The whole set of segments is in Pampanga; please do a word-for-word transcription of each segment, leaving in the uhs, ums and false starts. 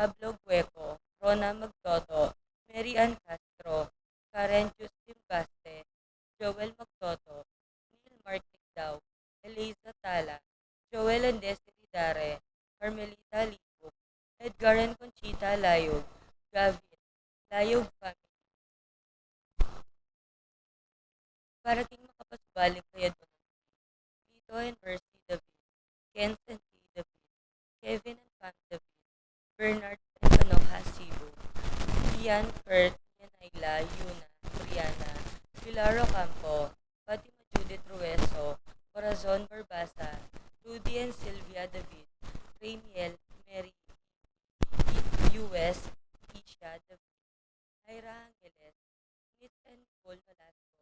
Pablo Gueco, Rona Magtoto, Mary Ann Castro, Karen Justin Baste, Joel Magtoto, Neil Mark Tigdao, Eliza Tala, Joel and Desiree Dare, Carmelita Libuk, Edgar and Conchita Layog, Gavin, Layog family. Para king makapasubaling kayadwanan, Lito and Mercy David, Kens and Kay David, Kevin and Pam David, Bernard and Kanoha Sibu, Ian, Kurt, Yanaila, Yuna, Brianna, Pilar Ocampo, Fatima Judith Rueso, Corazon Barbaza, Rudy and Sylvia David, Rainiel, Mary, U S, Isha David, Ira Angeles, Smith and Paul Velasco,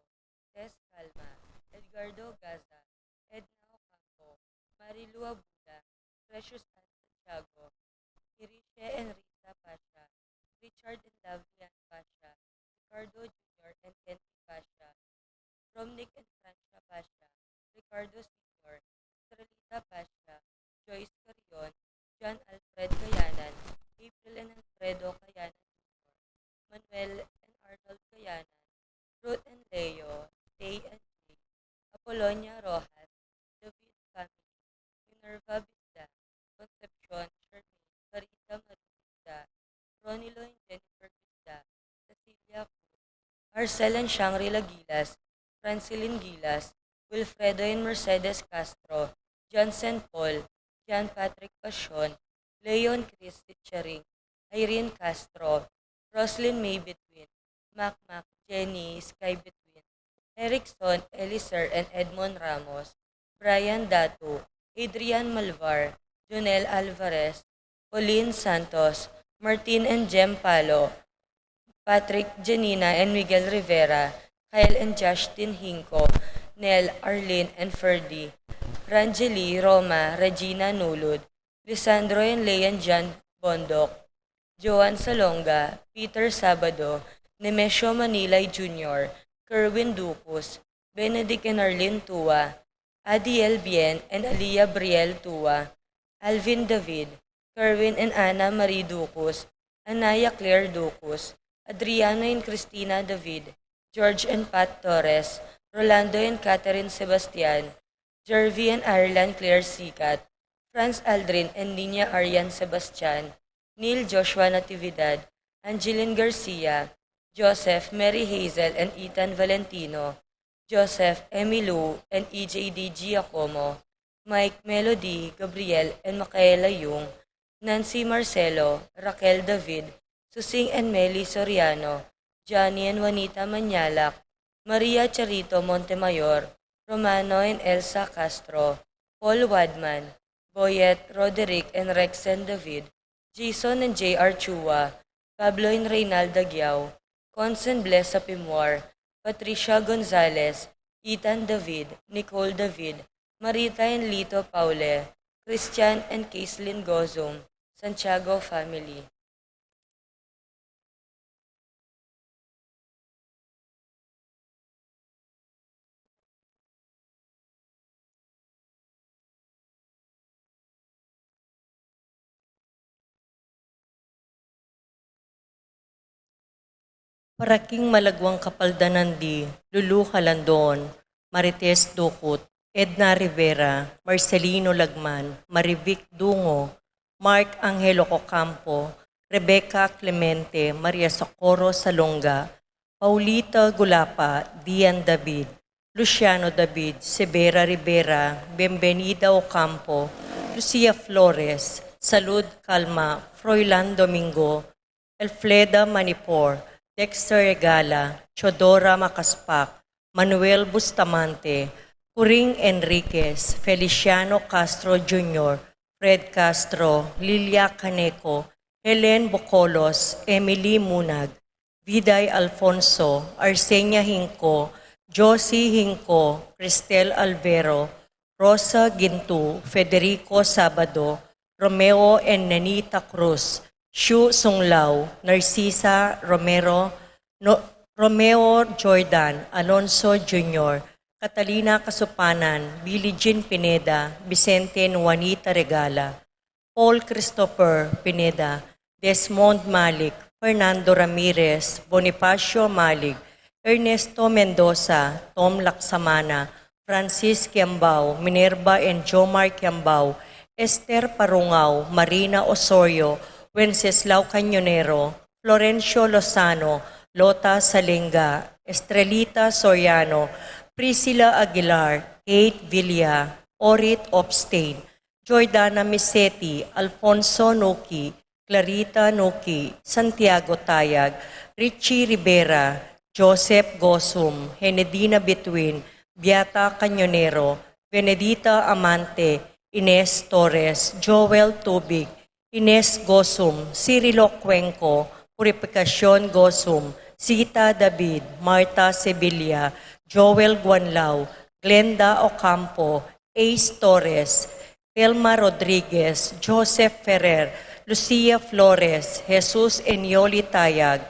Tess Calma, Edgardo Gaza, Edna Ocampo, Marilu Abula, Precious Ann Santiago, Iriche and Rita Pasha, Richard and Lovely Ann Pasha, Ricardo Junior and Kenty Pasha, Romnick and Francia Pasha, Ricardo Senior, Estrelita Pasha, Joyce Carrion, John Alfred Kayanan, April and Alfredo Kayanan Junior, Manuel and Arnold Kayanan, Ruth and Leo, Tay and Jay, Apolonia Rojas, David family, Minerva Bisda, Concepcion, Shermaine, Carita Marie Bisda, Ronilo and Jennifer Bisda, Cecilia Cruz, Arcel and Shangri-La Gilas, Francilin Gilas, Wilfredo and Mercedes Castro, Johnson Paul, John Patrick Pasion, Leon Chris Sicharing, Irene Castro, Roslyn May Between, Mac Mac, Jenny Sky Between, Erickson, Eliser and Edmond Ramos, Brian Datu, Adrian Malvar, Jonel Alvarez, Pauline Santos, Martin and Jem Palo, Patrick, Janina and Miguel Rivera, Kyle and Justin Hinco, Nel, Arlene and Ferdy, Ranjeli, Roma, Regina Nulud, Lisandro and Leon John Bondoc, Joan Salonga, Peter Sabado, Nemesio Manilay Junior, Kerwin Ducus, Benedict and Arlene Tua, Adiel Bien and Alia Briel Tua, Alvin David, Kerwin and Ana Marie Ducus, Anaya Claire Ducus, Adriano and Cristina David, George and Pat Torres, Rolando and Catherine Sebastian, Jervy and Ireland Claire Sicat, Franz Aldrin and Nina Arian Sebastian, Neil Joshua Natividad, Angeline Garcia, Joseph, Mary Hazel and Ethan Valentino, Joseph, Emmy Lou and E J D Giacomo, Mike, Melody, Gabriel and Michaela Yung, Nancy, Marcelo, Raquel David, Susing and Meli Soriano, Johnny and Juanita Manyalak, Maria Charito Montemayor, Romano and Elsa Castro, Paul Wadman, Boyet, Roderick and Rexen David, Jason and J R Chua, Pablo and Reynalda Giao, Cons and Bless Apimwar, Patricia Gonzalez, Ethan David, Nicole David, Marita and Lito Paule, Christian and Caislin Gozum, Santiago family. Para king malagwang kapaldanan di Lulu Calandon, Marites Ducut, Edna Rivera, Marcelino Lagman, Marivic Dungo, Mark Angelo Ocampo, Rebecca Clemente, Maria Socorro Salonga, Paulita Gulapa, Dian David, Luciano David, Severa Rivera, Bienvenida Ocampo, Lucia Flores, Salud Calma, Froilan Domingo, Elfreda Manipor, Dexter Regala, Teodora Macaspac, Manuel Bustamante, Curing Enriquez, Feliciano Castro Junior, Fred Castro, Lilia Caneco, Helen Bocolos, Emily Munag, Viday Alfonso, Arsenia Hinco, Josie Hinco, Cristel Alvero, Rosa Gintu, Federico Sabado, Romeo and Nenita Cruz, Shu Sunglao, Narcisa Romero, No-, Romeo Jordan, Alonso Junior, Catalina Casupanan, Billie Jean Pineda, Vicente and Juanita Regala, Paul Christopher Pineda, Desmond Malik, Fernando Ramirez, Bonifacio Malik, Ernesto Mendoza, Tom Laksamana, Francis Kiambao, Minerva and Jomar Kiambao, Esther Parungao, Marina Osorio, Wenceslao Cañonero, Florencio Lozano, Lota Salenga, Estrelita Soriano, Priscilla Aguilar, Kate Villa, Orit Opstein, Jordana Misetti, Alfonso Nuki, Clarita Nuki, Santiago Tayag, Richie Rivera, Joseph Gosum, Henedina Bituin, Beata Cañonero, Benedita Amante, Ines Torres, Joel Tubig, Ines Gosum, Cirilo Cuenco, Purificacion Gosum, Sita David, Martha Sevilla, Joel Guanlao, Glenda Ocampo, Ace Torres, Thelma Rodriguez, Joseph Ferrer, Lucia Flores, Jesus Enioli Tayag,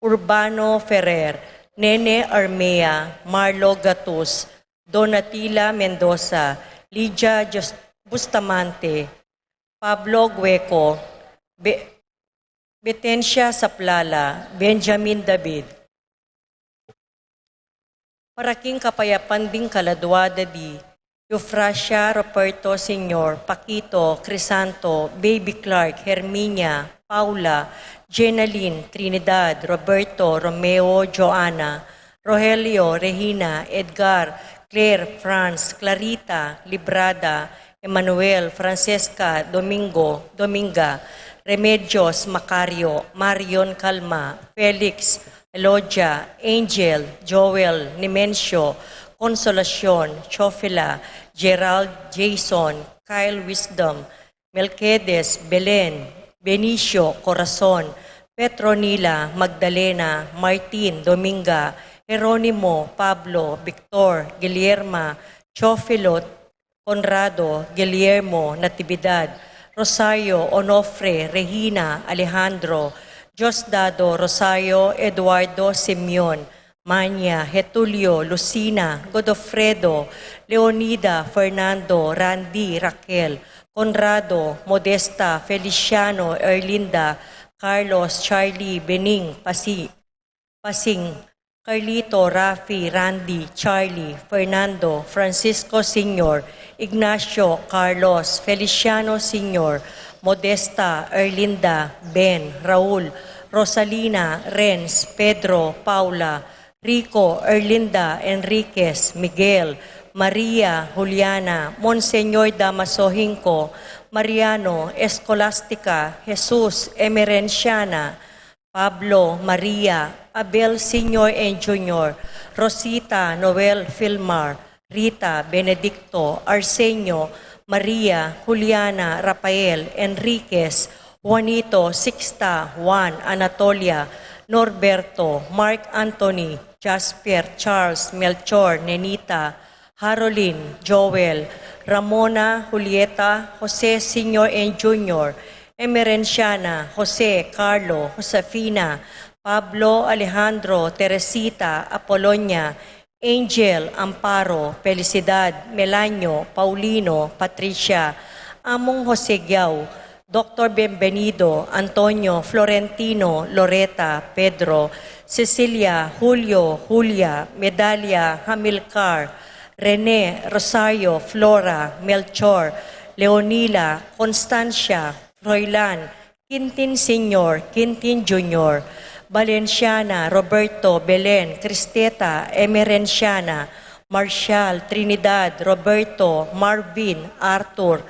Urbano Ferrer, Nene Armea, Marlo Gatus, Donatila Mendoza, Lydia Jus-, Bustamante, Pablo Gueco, Be-, Betencia Saplala, Benjamin David. Para king kapayapan ding kaladua da di Eufrasia, Roberto Senior, Paquito, Crisanto, Baby Clark, Herminia, Paula, Jenaline, Trinidad, Roberto, Romeo, Joanna, Rogelio, Regina, Edgar, Claire, Franz, Clarita, Librada, Emmanuel, Francesca, Domingo, Dominga, Remedios, Macario, Marion, Calma, Felix, Elodia, Angel, Joel, Nimencio, Consolacion, Chofila, Gerald, Jason, Kyle, Wisdom, Melquiades, Belen, Benicio, Corazon, Petronila, Magdalena, Martin, Dominga, Jeronimo, Pablo, Victor, Guillerma, Chofilot, Conrado, Guillermo, Natividad, Rosario, Onofre, Regina, Alejandro, Diosdado, Rosario, Eduardo, Simeon, Mania, Getulio, Lucina, Godofredo, Leonida, Fernando, Randy, Raquel, Conrado, Modesta, Feliciano, Erlinda, Carlos, Charlie, Bening, Pasi-, Pasing, Carlito, Rafi, Randy, Charlie, Fernando, Francisco Senior, Ignacio, Carlos, Feliciano Senior, Modesta, Erlinda, Ben, Raul, Rosalina, Renz, Pedro, Paula, Rico, Erlinda, Enriquez, Miguel, Maria, Juliana, Monseñor Damaso Hinco, Mariano, Escolástica, Jesus, Emerenciana, Pablo, Maria, Abel Senior and Junior, Rosita, Noel, Filmar, Rita, Benedicto, Arsenio, Maria, Juliana, Rafael, Enriquez, Juanito, Sixta, Juan, Anatolia, Norberto, Mark Anthony, Jasper, Charles, Melchor, Nenita, Harolin, Joel, Ramona, Julieta, Jose Senior and Junior, Emerenciana, Jose, Carlo, Josefina, Pablo, Alejandro, Teresita, Apolonia, Angel, Amparo, Felicidad, Melanio, Paulino, Patricia, Among Jose Giao, Doctor Bienvenido, Antonio, Florentino, Loreta, Pedro, Cecilia, Julio, Julia, Medalia, Hamilcar, Rene, Rosario, Flora, Melchor, Leonila, Constancia, Froilan, Quintin Senior, Quintin Junior, Valenciana, Roberto, Belen, Cristeta, Emerenciana, Marshall, Trinidad, Roberto, Marvin, Arthur,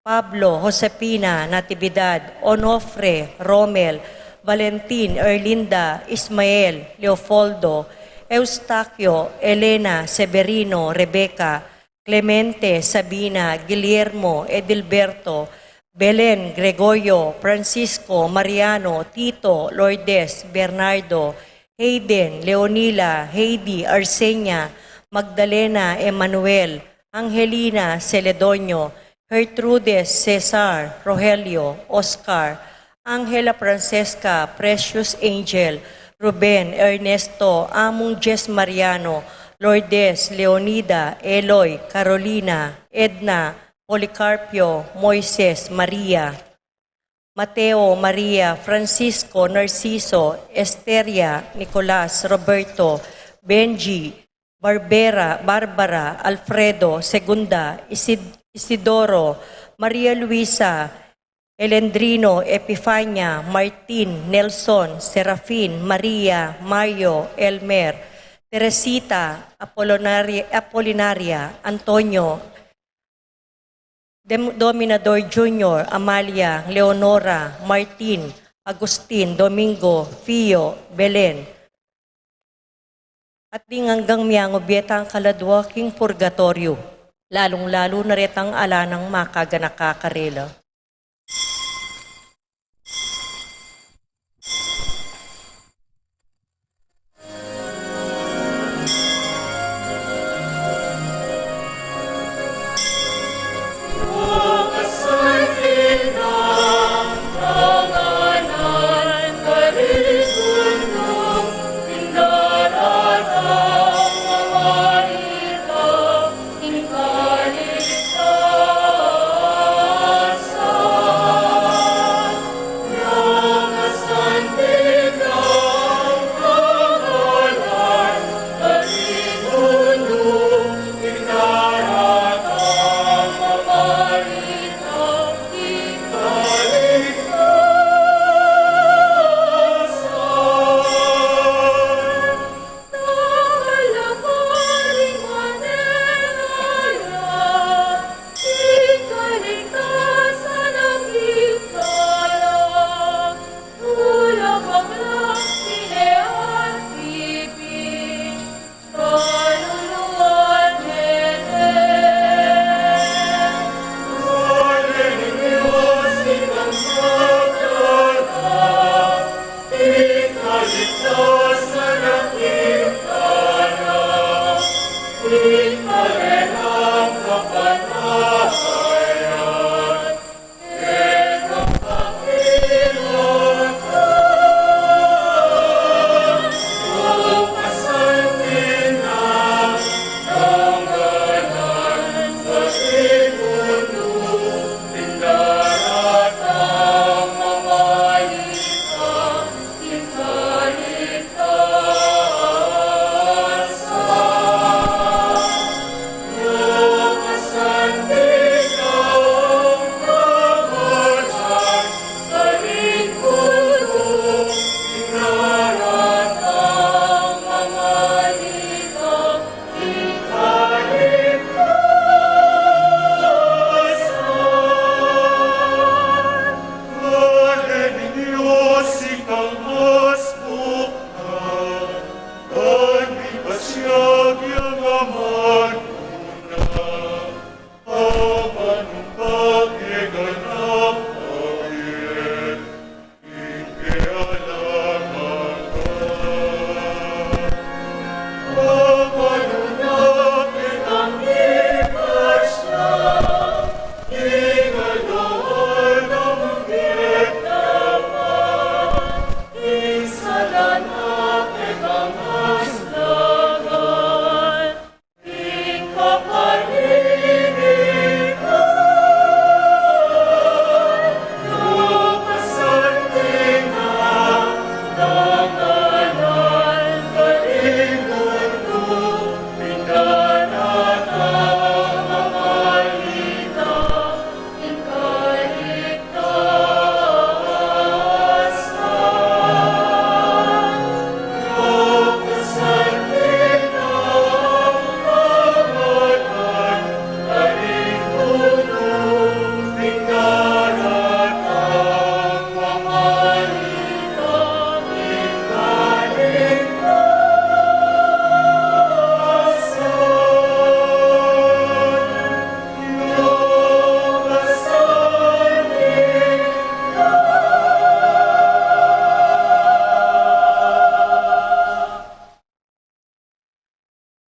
Pablo, Josefina, Natividad, Onofre, Romel, Valentin, Erlinda, Ismael, Leopoldo, Eustaquio, Elena, Severino, Rebeca, Clemente, Sabina, Guillermo, Edilberto, Belen, Gregorio, Francisco, Mariano, Tito, Lourdes, Bernardo, Hayden, Leonila, Heidi, Arsenia, Magdalena, Emmanuel, Angelina, Celedonio, Gertrudes, Cesar, Rogelio, Oscar, Angela, Francesca, Precious, Angel, Ruben, Ernesto, Among, Jess, Mariano, Lourdes, Leonida, Eloy, Carolina, Edna, Policarpio, Moises, Maria. Mateo, Maria, Francisco, Narciso, Esteria, Nicolas, Roberto, Benji, Barbera, Barbara, Alfredo, Segunda, Isid-, Isidoro, Maria Luisa, Elendrino, Epifania, Martin, Nelson, Serafin, Maria, Mario, Elmer, Teresita, Apolinaria, Apolinaria, Antonio, Dem-, Dominador Junior, Amalia, Leonora, Martin, Agustin, Domingo, Fio, Belen. At ding anggang miangubie tang kaladua king purgatoryo, lalung-lalu na retang ala nang makaganaka karela.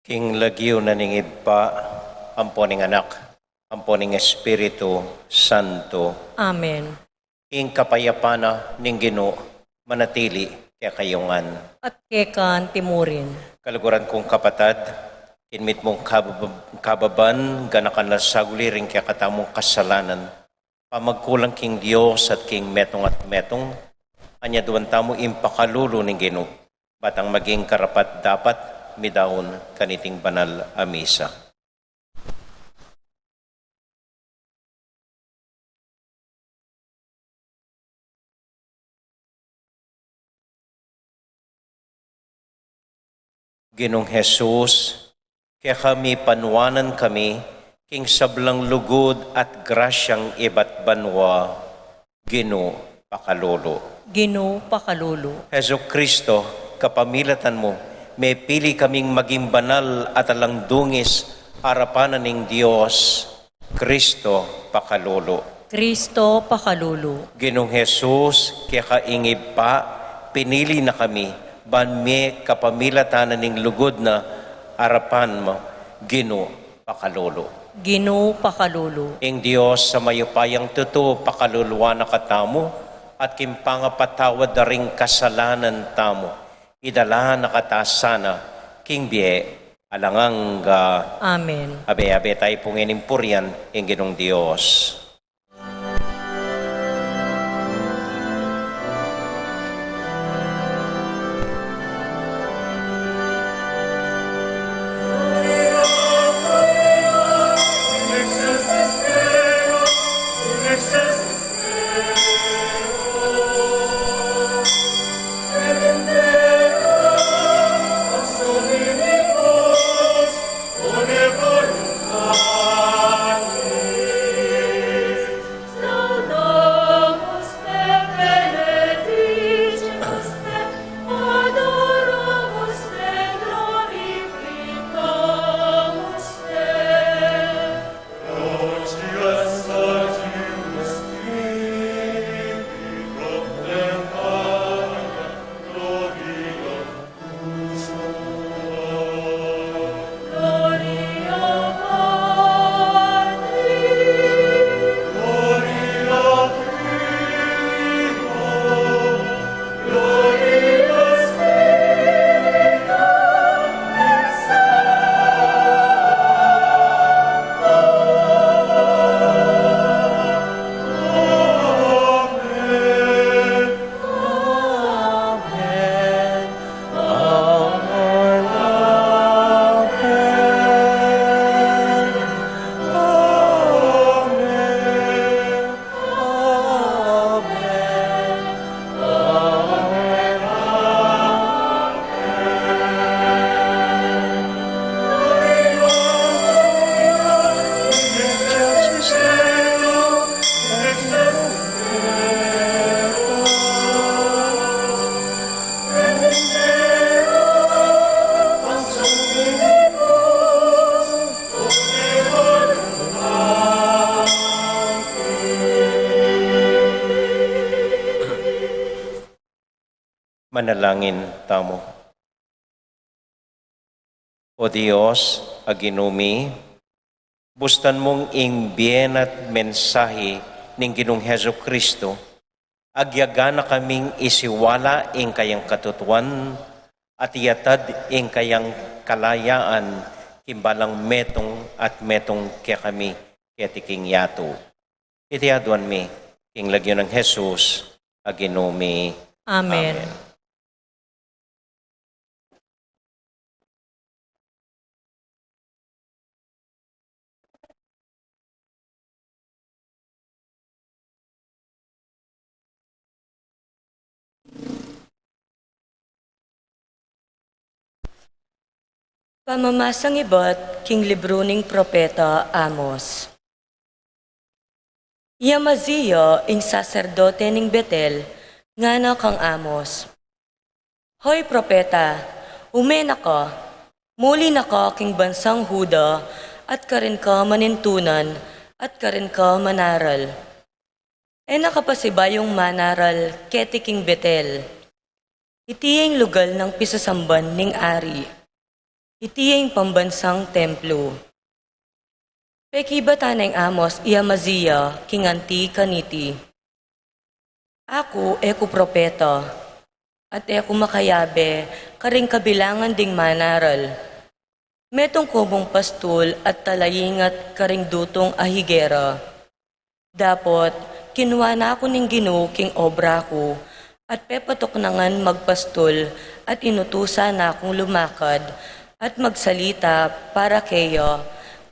King lagyu na ning Ibpa, ampo ning Anak, ampo ning Espiritu Santo. Amen. Ing kapayapan na ning Ginu manatili kekayu ngan. At keka naman murin. Kaluguran kung kapatad, king mitmung kabab-, kababan, ganakan la saguli ring kekatamung kasalanan. pamagkulang king Dios at king metung at metung, anyaduan tamu ing pakalulu ning Ginu, batang maging karapat-dapat midaun kaniting banal a misa. Ginung Jesus, keka mipanuanan kami king sablang lugud at grasyang ibat banua. Ginu, pakalulu. Ginu, pakalulu. Jesucristo, kapamilatan mu, mepili kaming maging banal at alang dungis arapan na ning Dios. Cristo, pakalulu. Cristo, pakalulu. Ginung Jesus, keka ing Ibpa pinili na kami, ban mie kapamilatan na ning lugud na arapan mu. Ginu, pakalulu. Ginu, pakalulu. Ing Dios a mayupayang tutu, pakaluluan na katamu, at king pangapatawad da ring kasalanan tamu, idala na kata sana king bie alang angga. Amen. Abe-abe tayu pu ngening purian ing Ginung Dios. Manalangin tamu. O Dios, a Ginu mi, bustan mung ing bien at mensahe ning Ginung Jesucristo, agyaga na kaming isiwala ing kayang katutuan at iyatad ing kayang kalayaan king balang metung at metung kekami keti king yatu. Iti aduan mi king lagyu nang Jesus a Ginu mi. Amen. Amen. Pamamasang ibat king libru ning propeta Amos. Iamazia ing saserdote ning Betel, ngana kang Amos, "Hoy propeta, ume na ka, muli na ka king bansang Juda, at karin ka manintunan, at karin ka manaral. E na ka pasibayung manaral keti king Betel. Iti ya ing lugal nang pisasamban ning ari. Iti ya ing pambansang templo." Pekibatan neng Amos i Amazia king anti kaniti, "Aku e ku propeta, at e ku makayabe karing kabilangan ding manaral. Metung ku mung pastul at talaingat karing dutung a higera. Dapot, kinua na ku ning Ginu king obra ku, at pepatuknangan magpastul, at inutusan na kung lumakad, at magsalita para keya,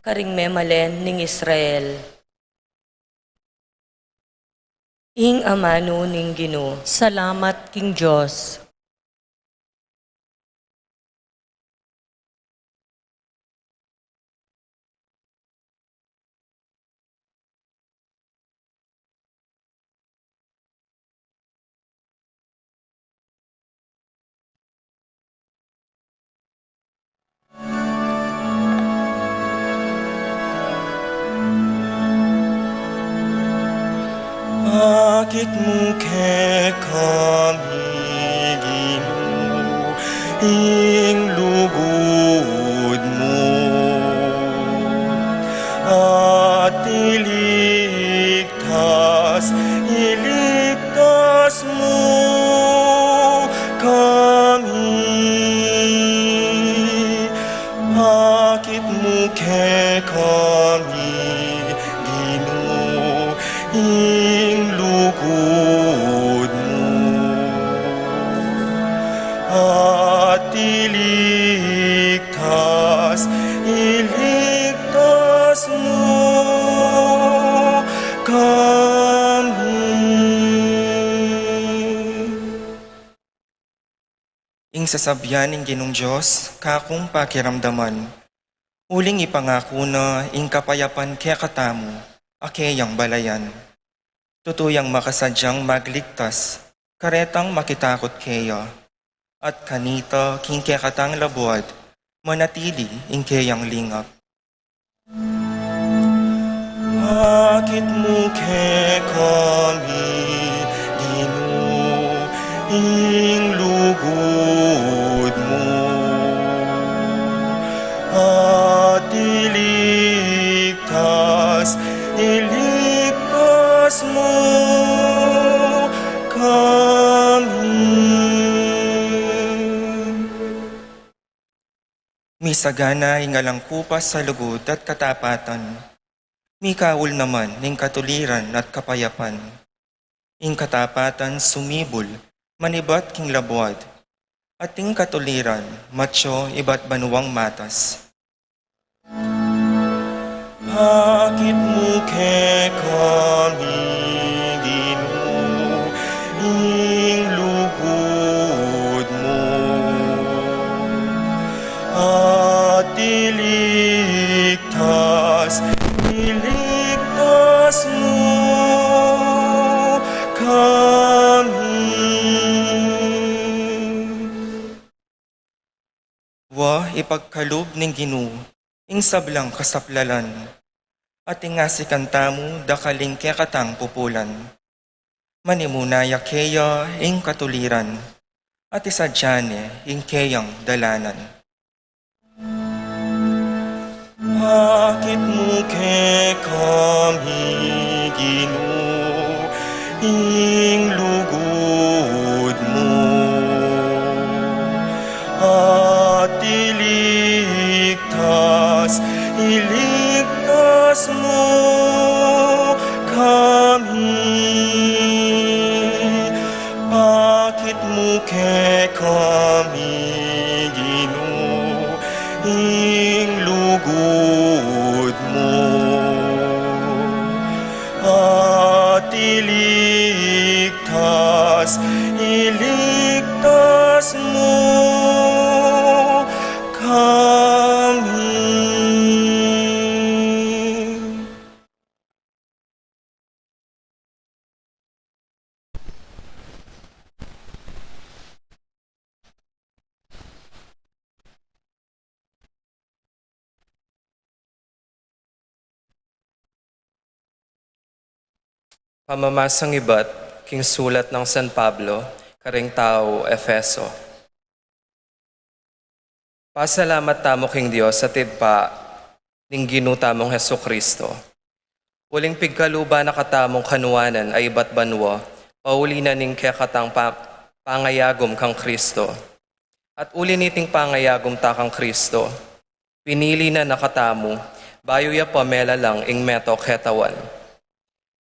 karing memalen ning Israel. Ing amanu ning Ginu. Salamat king Dios. Pakit mu kekami, Ginu, ing lugud mu, at iligtas, iligtas mu kami. Pakit mu kekami, Ginu, ing lugud mu, at iligtas, iligtas mu kami. Ing sasabian ning Ginung Dios, kakung pakiramdaman. Uling ipangaku na ing kapayapan kekatamu, a keyang balayan. Tutu yang makasadyang magligtas, karetang makitakut keya. At kanita king kekatang labuad, manatili ing keyang lingap. Pakit mu kekami, Ginu, ing lugud mu, at iligtas, iligtas mu kami. Misagana ing alang kupas a lugud at katapatan. Mikaul naman ning katuliran at kapayapan. Ing katapatan sumibul manibat king labuad, at ing katuliran matyu ibat banuang matas. Pakit mu kekami, Ginu, ing lugud mu, at iligtas, iligtas mu kami. Wa ipagkalub ning Ginu ing sablang kasaplalan, at ing asikan tamu dakaling kekatang pupulan. Manimuna ya keya ing katuliran, at isadya ne ing keyang dalanan. Pakit mu kekami, Ginu, ing lugud mu, at iligtas, iligtas mu kami. Pakit mu kekami, Ginu, ing lugud mu, at iligtas, iligtas mu kami. Pamamasang ibat king sulat nang San Pablo karing tau Efeso. Pasalamat tamu king Dios at Ibpa ning Ginu tamung Jesucristo. Uling pigkaluban na katamung kanuanan a ibat banua, pauli na ning kekatang pa-, pangayagum kang Cristo. At uli niting pangayagum ta kang Cristo, pinili na na katamu, bayu ya pa melalang ing meto ketawan.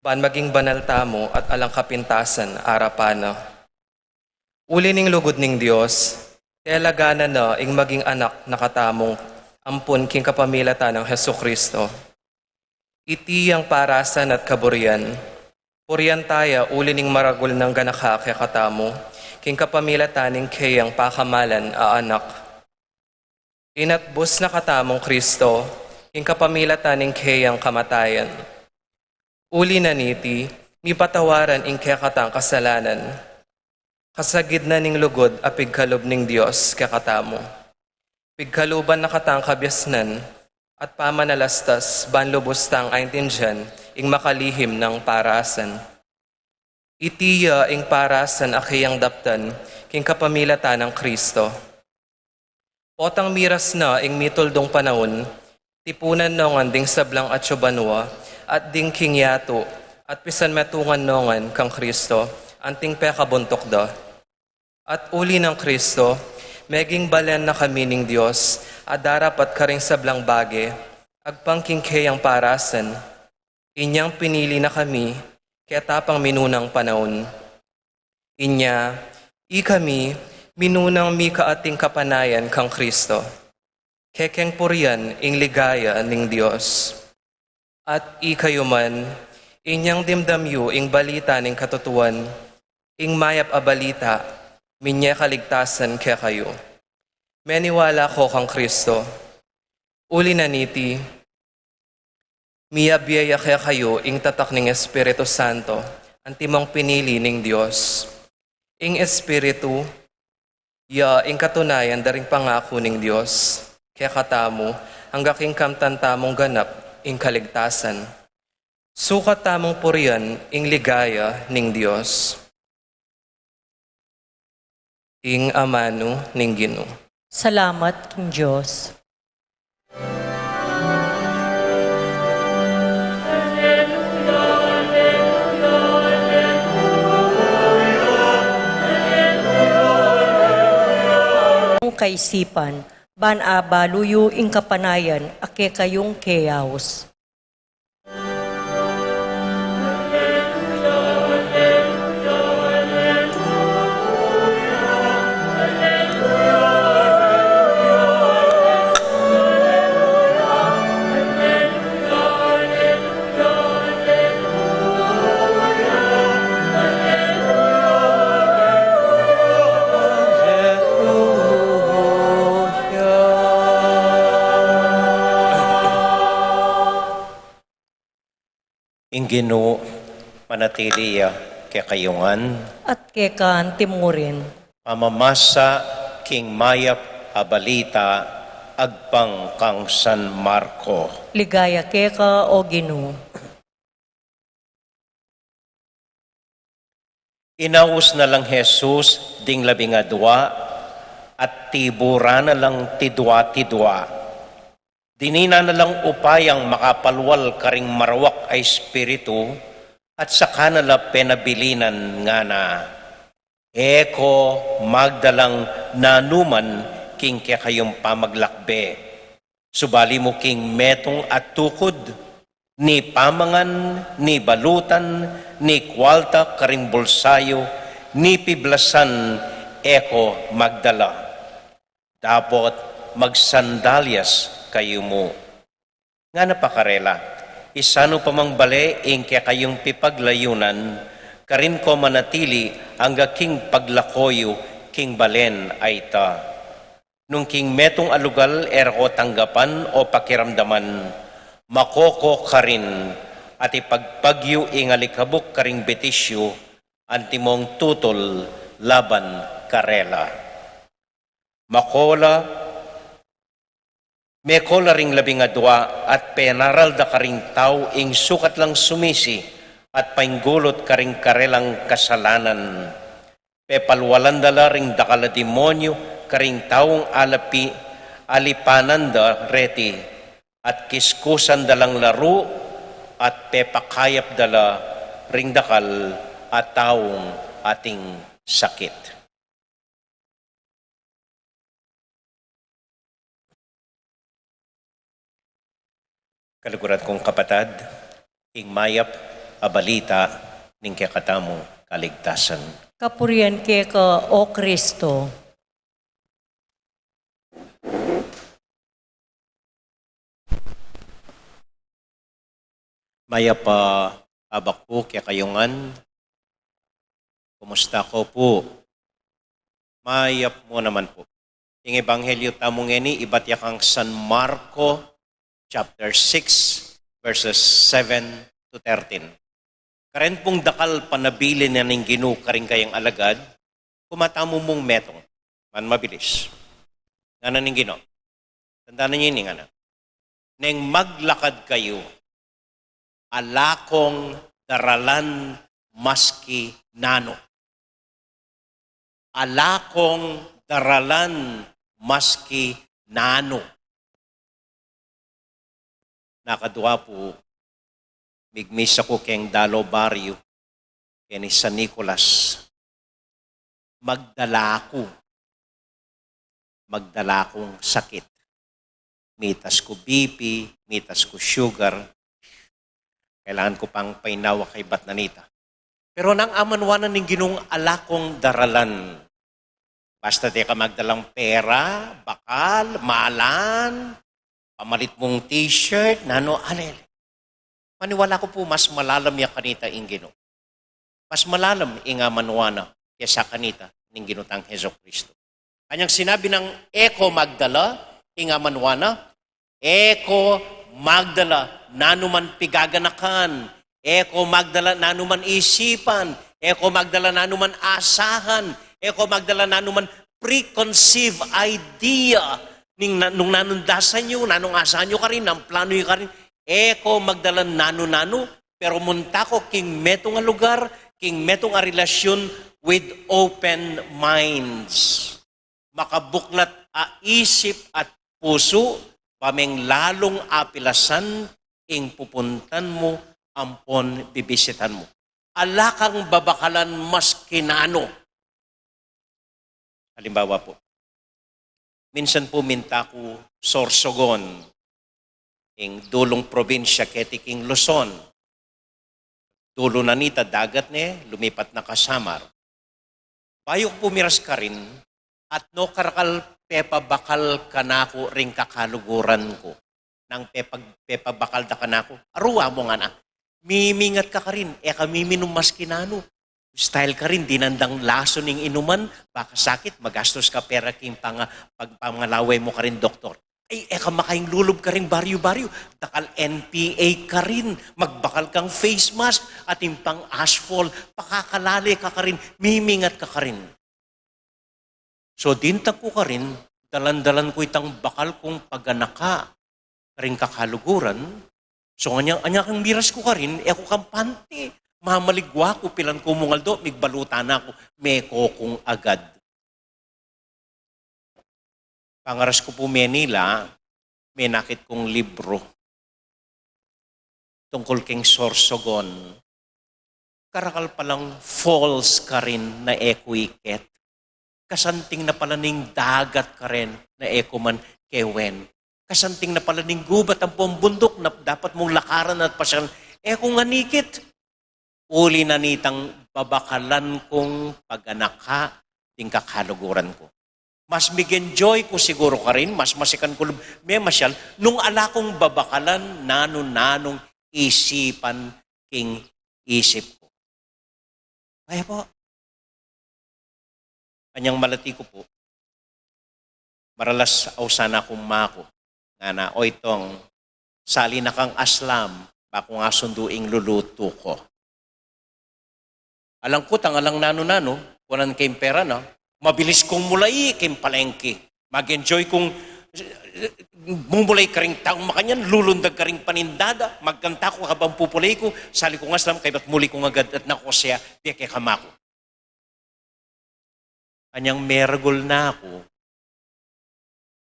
ban maging banal tamu at alang kapintasan arapan na. Uli ning lugud ning Dios, telaganan na ing maging anak na katamung ampun king kapamilatan nang Jesucristo. Iti yang parasan at kaburian, purian taya uli ning maragul nang ganaka kekatamu, king kapamilatan ning keyang pakamalan a anak. Inatbus na katamung Cristo, king kapamilatan ning keyang kamatayan. Uli na niti, mipatawaran ing kekatang kasalanan. Kasagid na ning lugud a pigkalub ning Dios kekatamu. Pigkaluban na katang kabiasnan at pamanalastas ban lubus tang aintindian ing makalihim nang parasan. Iti ya ing parasan a keyang daptan king kapamilatan nang Cristo. Potang miras na ing mituldung panaun, tipunan nongan ding sablang atyu banua at ding king yatu, at pisanmetungan nongan kang Cristo anting pekabuntuk da. At uli nang Cristo, meging balen na kami ning Dios a darapat karing sablang bage, agpang king keyang parasan. Inyang pinili na kami keta pang minunang panaun. Inya, ikami minunang mika ating kapanayan kang Cristo. Kekeng purian ing ligaya ning Dios. At ikayu man, inyang dimdam yu ing balita ning katutuan, ing mayap a balita, minye kaligtasan kekayu. Meniwala ko kang Cristo. Uli na niti, miyabie ya kekayu ing tatak ning Espiritu Santo, antimong pinili ning Dios. Ing Espiritu ya ing katunayan da ring pangaku ning Dios kekatamu, angga king kamtan tamung ganap ing kaligtasan. Sukat tamung purian ing ligaya ning Dios. Ing amanu ning Ginu. Salamat king Dios. Kaisipan, ban abalu yu ing kapanayan a kekayung keyaus. Ing Ginu manatili ya kekayu ngan. At keka antimu rin. Pamamasa king mayap a balita agpang kang San Marco. Ligaya keka, o Ginu. Inaus na lang Jesus ding labing adua, at tiburan na lang tidua-tidua. Dininan na lang upayang makapalwal karing marawak a espiritu, at saka na la penabilinan, ngana, E ko magdalang nanuman king kekayung pamaglakbe. Subali mu king metung a tukud, ni pamangan, ni balutan, ni kualta karing bulsa yu, ni piblasan, e ko magdala. Dapot magsandalyas kayu mu. Ngana pa karela, Isanu pa mang bale ing kekayung pipaglayunan, karin ko manatili angga king paglako yu king balen a ita. Nung king metung a lugal e ra ko tanggapan o pakiramdaman, mako ko karin, at ipagpag yu ing alikabuk karing bitis yu, antimong tutul laban karela. Mako la, meko la ring labing adua, at penaral da karing tau ing sukat lang sumisi at painggulut karing karelang kasalanan. Pepalwalan da la ring dakal a demonyu karing taung alapi, alipanan da reti, at kiskusan da lang laru, at pepakayap da la ring dakal a taung ating sakit. Kaluguran kung kapatad, ing mayap pabalita ning kekatamung kaligtasan. Kapurian keka, O Kristo. Mayap a abak pu kekayu ngan. Kumusta ko pu? Mayap mu naman pu. Ing ebanghelyo tamu ngeni ibat ya kang San Marco, chapter six, verses seven to thirteen. Karen pung dakal panabilin na ning Ginu karing kayang alagad, kumatamu mung metung. Man mabilis. Ngana ning Ginu. Tandanan ye ini, ngana. Neng maglakad kayu, ala kong daralan maski nanu. Ala kong daralan maski nanu. Nakadua pu, migmisa ku keng Dalo Barrio, keni San Nicolas. Magdala ku. Magdala kung sakit. Mitas ku B P, mitas ku sugar. Kailangan ku pang painawa kaybat na nita. Pero nanu ing amanuan na ning Ginung ala kung daralan? Basta e ka magdalang pera, bakal, malan, pamalit mung t-shirt, nanu, alele. Maniwala ku pu mas malalam ya kanita ing Ginu. Mas malalam ing amanuan na kesa kanita ning Ginu tang Jesucristo. Kanyang sinabi nang e ko magdala, ing amanuan na, e ko magdala nanu man pigaganakan, e ko magdala nanu man isipan, e ko magdala nanu man asahan, e ko magdala nanu man preconceived idea ning na-, nung nanung dasan yu, nanung asahan yu karin, nung plano yu karin, e ko magdala nanu-nanu, pero munta ko king metung a lugar, king metung a relasyun with open minds. Makabuklat a isip at pusu, ba meng lalung apilasan ing pupuntan mu ampon bibisitan mu. Ala kang babakalan maski nanu. Halimbawa pu, minsan pu minta ku Sorsogon, ing dulung probinsya keti king Luzon. Dulu na nita dagat ne, lumipat na ka Samar. Bayu ku pu miras karin, at no karakal pepabakal kanaku ring kakaluguran ku. Nang pepag-, pepabakal da kanaku, aruwa mu ngana. Mimingat ka karin, e ka miminum maski nanu. Style karin, dinan dang lasun ing inuman, baka sakit, magastus ka pera king panga-, pag-, pamangalawe mu karing doktor. Ay, e ka makaing lulub karing baryu-baryu, dakal N P A karin, magbakal kang face mask, atin pang ashfall, pakakalale ka karin, mimingat ka karin. So, dintag ku karin, dalan-dalan ku itang bakal kung paganaka karing kakaluguran. So, anya, anya kang miras ku karin, e ku kampante, mamaligwa ku, pilan ku mung aldo, migbalutan na ku, meko kung agad. Pangaras ku pu Manila, menakit kung libru tungkul king Sorsogon. Karakal palang falls karin na e ku iket. Kasanting na pala ning dagat karin na e ku man kewen. Kasanting na pala ning gubat ampong bunduk na dapat mung lakaran at pasyalan, e ku ngan ikit. Uli na nitang babakalan kung paganaka ding kakaluguran ku. Mas mig-enjoy ku siguru karin, mas masikan ku lub memasyal, nung ala kung babakalan nanu-nanung isipan king isip ku. Kaya pu, anyang malati ku pu, maralas ausan na kung maku. Ngana, "Oy Tong, sali na kang aslam, ba kung asundu ing lulutu ku." Alang kutang, alang nanu-nanu, kunan ke ing pera na, mabilis kung mulai king palengke. Mag-enjoy kung, eh, mumulai karing taung makanyan, lulundag karing panindada, magkanta ku kabang pupulai ku, sali kung aslam, kaybat muli kung agad at naku, "Sia, bie ke kamaku." Anyang meragul na ku,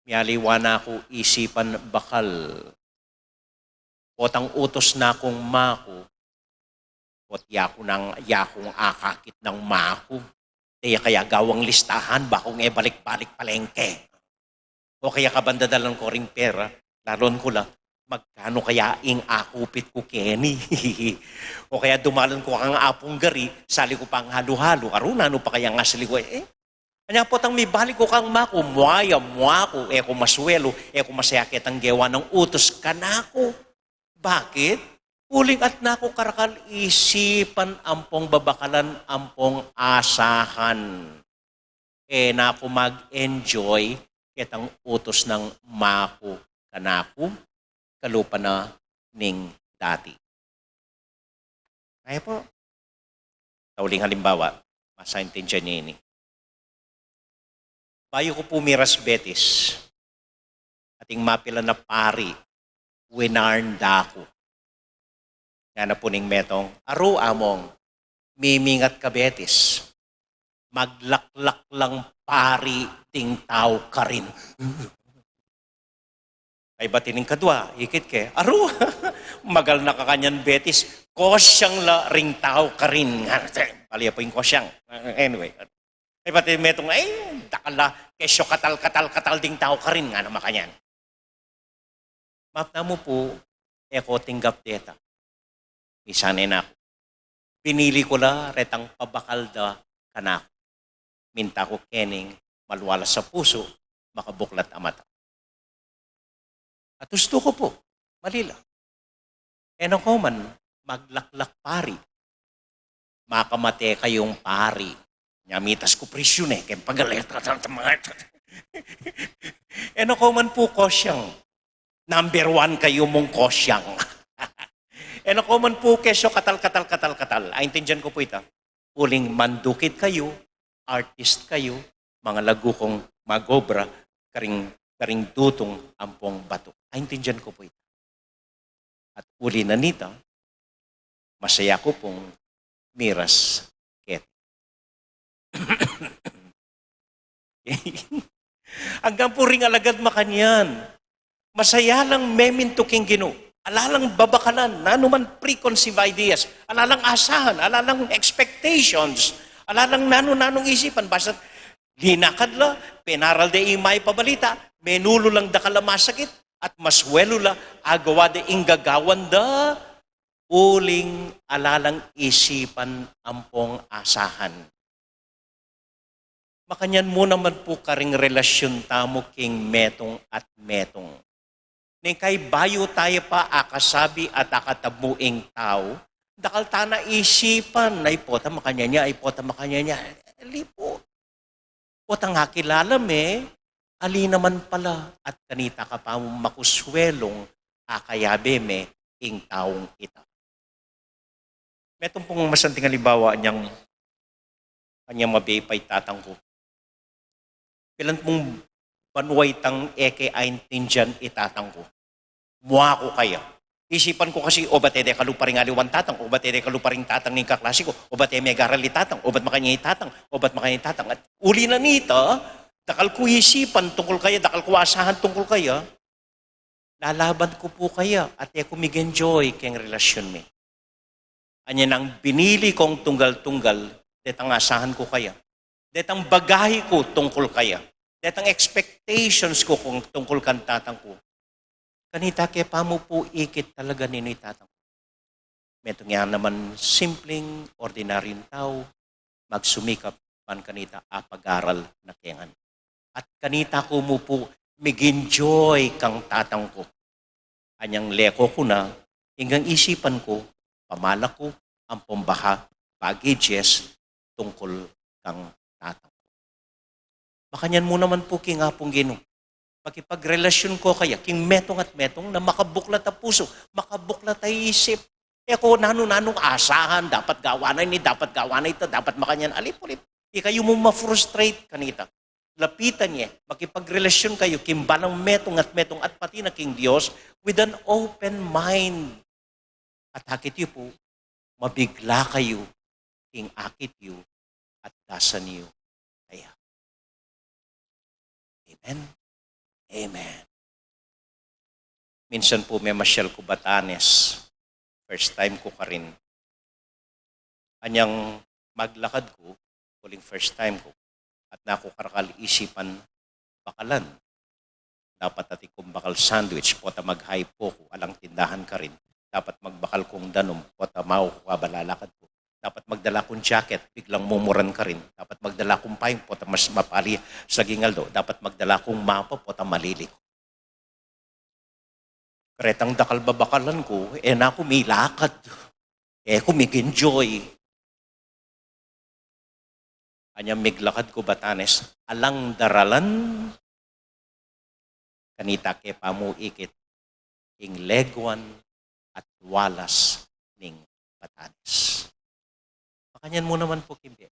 mialiwa na ku isipan bakal. Potang utus na kung maku, pot yaku nang, yakung akakit nang maku. E ya kaya gawang listahan, ba kung e balik-balik palengke. O kaya kabang dadalan ku ring pera, lalon ku la, magkanu kaya ing akupit ku keni? O kaya dumalan ku kang Apung Gary, sali ku pang halu-halu, aru nanu pa kaya ngasali ku, e. Anya potang mibalik ku kang maku, mua ya, mua ku, e ku maswelu, e ku masaya ketang gewa nang utus kanaku. Bakit? Uling atin ku karakal isipan ampong babakalan, ampong asahan. E na ku mag-enjoy ketang utus nang maku kanaku, kalupa na ning dati. Kaya po, tauling halimbawa, masaintindihan ye ini. Bayu ku pu miras Betis, ating mapilan a pari, winarn da ku. Ngana pu ning metung, "Aru, Among, mimingat ka Betis. Maglaklak lang pari ding tau karin." Ay, bati ning kadua, ikit ke, "Aru, magal na ka kanyan Betis, kosyang la ring tau karin." Ngana, pali ya pu ing kosyang. Anyway, ay, bati metung, "Ay, dakal la, kesyo katal, katal, katal ding tau karin," ngana makanyan. Mapna mu pu, e ko tinggap deta. Misan e na ku. Binili ku la retang pabakal da kanaku. Minta ku kening malualas a pusu, makabuklat a mata. At ustu ku pu, mali la. E na ko man maglaklak pari. Makamate kayung pari. Nya mitas ku presyu ne, keng pagaleta, e na ko man pu kosyang. Number one kayu mung kosyang. E na ko man pu kesyo katal, katal, katal, katal. Aintindihan ku pu ita. Uling mandukit kayu, artist kayu, mangalagu kung magobra, karing, karing dutung ampong batu. Aintindihan ku pu ita. At uli na nita, masaya ku pung miras keti. Anggang pu ring alagad makanyan, masaya lang memintu king Ginu. Ala lang babakalan, nanu man preconceived ideas, ala lang asahan, ala lang expectations, ala lang nanu-nanung isipan, basta linakad la, penaral de ing mapabalita, menulu lang dakal a masakit, at maswelu la, agawa de ing gagawan da, uling ala lang isipan ampong asahan. Makanyan mu naman pu karing relasyun tamu king metung at metung. Neng kay bayu taya pa akasabi at akatabmu ing tau, dakal tana isipan, "Ay pota makanyan ya, ay pota makanyan ya." Lipu. Potang akilala me, ali naman pala at kanita ka pa mu makuswelung akayabe me ing taung ita. Metung pung masanting alimbawa anyang, anyang mabie pa i tatang ku. Pilan pung banua itang e ke aintindian i tatang ku. Mua ku kaya. Isipan ku kasi, o bate dekalu pa ring aliwan tatang, o bate dekalu pa ring tatang ning kaklasi ku, o bate megaral i tatang, o bat makanyan i tatang, o bat makanyan i tatang. At uli na nita, dakal ku isipan tungkul kaya, dakal ku asahan tungkul kaya, lalaban ku pu kaya, at e ku mig-enjoy keng relasyun mi. Anya nang binili kung tunggal-tunggal, detang asahan ku kaya. Detang bagahi ku tungkul kaya. Detang expectations ku kung tungkul kang tatang ku. Kanita ke pa mu pu ikit talaga ninu i tatang ku. Metung ya naman simpleng, ordinaryung tau, magsumikap man kanita apagaral na kengan. At kanita ku mu pu mig-enjoy kang tatang ku. Anyang leko ku na, inggang isipan ku, pamala ku, ampong baha, bagay Diyos, tungkul kang tatang ku. Makanyan mu naman pu king Apung Ginu. Makipagrelasyon ko kaya, king metung at metung na makabuklat a pusu, makabuklat a isip. E ko nanu-nanung asahan, dapat gawa na ini, dapat gawa na ita, dapat makanyan, alip-ulip. Ikayu mu ma-frustrate kanita. Lapitan ye, makipagrelasyon kayu, king balang metung at metung at pati na king Diyos, with an open mind. At akit yu pu, mabigla kayu, king akit yu, at dasan yu kaya. Amen. Amen. Minsan pu memasyal ku Batanes, first time ku karin. Anyang maglakad ku, uling first time ku, at naku karakal isipan bakalan. Dapat atin kung bakal sandwich, pota mag-high po ku, alang tindahan karin. Dapat magbakal kung danum, pota mau ku, kabalalakad ku. Dapat magdala kung jacket, biglang mumuran karin. Dapat magdala kung payung, pota mas mapali sa gingaldo. Dapat magdala kung mapa, pota maliliku. Karetang dakal babakalan ku, e na ku milakad. E ku mig-enjoy. Anya miglakad ku Batanes, alang daralan, kanita ke pa mu ikit ing leguan at walas ning Batanes. Makanyan mu naman pu king bie.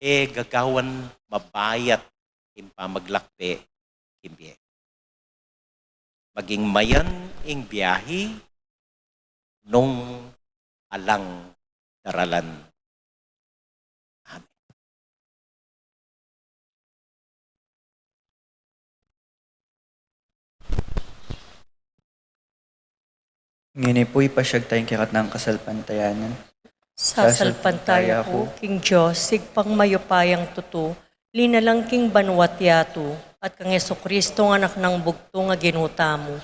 E gagawan mabayat ing pamaglakbe king bie. Maging mayan ing biahi nung alang daralan. Amen. Ngeni pu, ipasyag taya ing kekatang kasalpantayanan. Sasalpantaya ku king Dios, Ibpang mayupayang tutu, linalang king banua't yatu, at kang Jesucristo, Anak nang bugtung a Ginu tamu,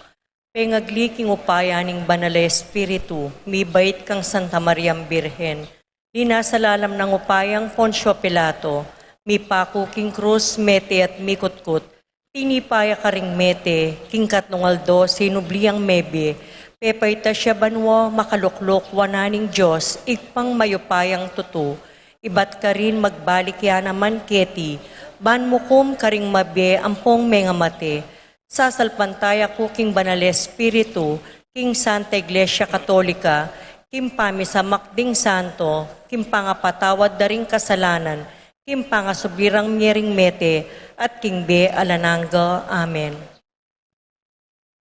pengagli king upaya ning Banal a Espiritu, mibait kang Santa Mariang Birhen, linasa lalam nang upayang Poncio Pilato, mipaku king krus, mete at mikutkut, tinipa ya karing mete, king katlung aldo sinubli yang mebie, pepaitas ya banua, makalukluk wanan ning Dios, Ibpang mayupayang tutu, ibat karin magbalik ya naman keti, ban mukum karing mabie ampong mengamate. Sasalpantaya ku king Banal a Espiritu, king Santa Iglesia Katolika, king pamisamak ding santo, king pangapatawad da ring kasalanan, king pangasubli rang mie ring mete, at king bie alang angga. Amen.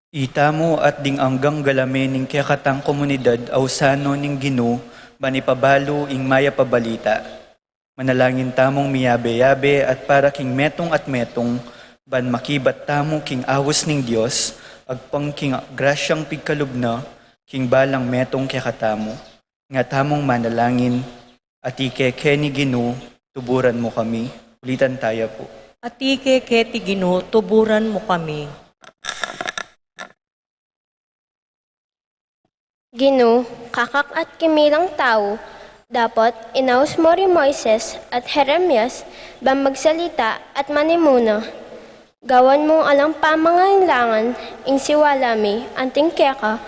Itamu at ding anggang galame ning kekatang komunidad ausan no ning Ginu, ban ipabalu ing mayap a balita. Manalangin tamung miyabe-yabe at para king metung at metung, ban makibat tamu king aus ning Dios, agpang king grasyang pigkalub na, king balang metung kekatamu. Nga tamung manalangin, Atik keni Ginu, tuburan mu kami. Ulitan taya pu. Atik keti Ginu, tuburan mu kami. Ginu, kakak at kimilang tau, dapot inaus mu ri Moises at Jeremias ban magsalita at manimuna. Gawan mung alang pamangailangan ing siwala mi anting keka,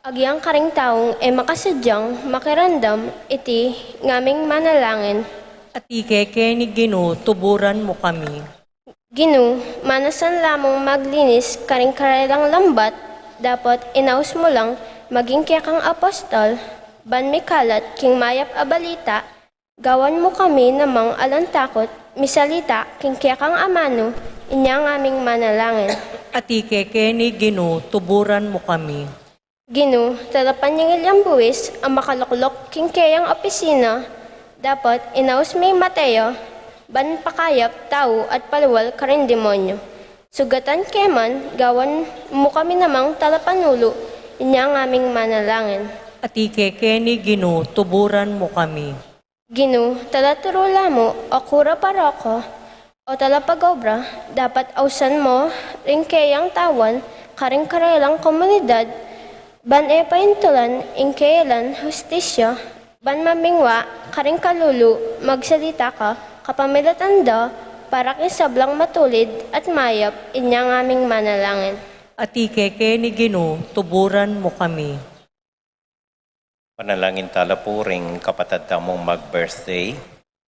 agyang karing taung e makasadyang makiramdam iti ngaming manalangin. Atik keni Ginu, tuburan mu kami. Ginu, manasan la mung maglinis karing karelang lambat, dapot inaus mu lang maging kekang apostol, ban mikalat king mayap a balita, gawan mu kami namang alang takut, misalita king kekang amanu, inya ngaming manalangin. Atik keni Ginu, tuburan mu kami. Ginu, talapan yang ilyang buis a makalukluk king keyang opisina, dapot inaus mi i Mateo, ban pakayap tau at palual karing demonyo. Sugatan ke man, gawan mu kami namang talapanulu, inya ngaming manalangin. Atik keni Ginu, tuburan mu kami. Ginu, talaturu la mu, o kura paroko, o talapagobra, dapat ausan mu ring keyang tawan karing karelang komunidad, ban e paintulan ing keyalan hustisya, ban mamingwa karing kalulu, magsalita ka kapamilatan da para king sablang matulid at mayap, inya ngaming manalangin. Atik keni Ginu, tuburan mu kami. Panalangin tala pu ring kapatad tamung mag-birthday,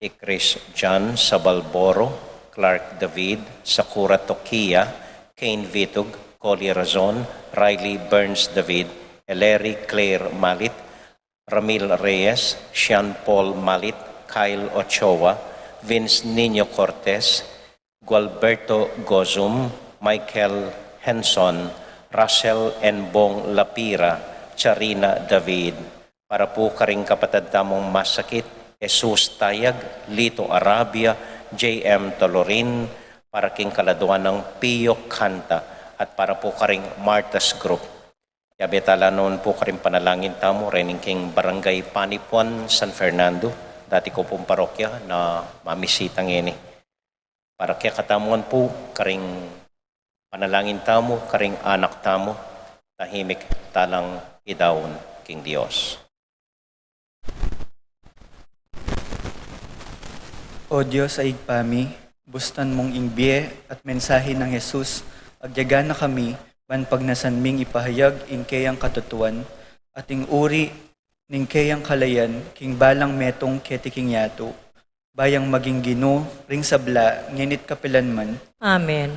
i Chris John Sabalboro, Clark David, Sakura Tokia, Kane Vitug, Coley Razon, Riley Burns David, Eleri Claire Malit, Ramil Reyes, Sean Paul Malit, Kyle Ochoa, Vince Nino Cortez, Gualberto Gozum, Michael Henson, Russell and Bong Lapira, Charina David, para pu karing kapatad tamung masakit, Jesus Tayag, Lito Arabia, J M Tolorin, para king kaladuan nang Pio Canta, at para pu karing Martha's Group. Yabe tala naman pu karing panalangin tamu, rening king Barangay Panipuan, San Fernando, dati ku pung parokya na mamisita ngeni. Para kekatamu ngan pu, karing Panalangin tamu karing anak tamu, tahimik talang idaun king Dios. O Dios a Ibpa mi, bustan mung ing bie at mensahe nang Jesus, agyaga na kami, ban pagnasan ming ipahayag ing keyang katutuan, at ing uri ning keyang kalayan king balang metung keti king yatu, ba yang maging Ginu ring sabla, ngeni't kapilan man. Amen.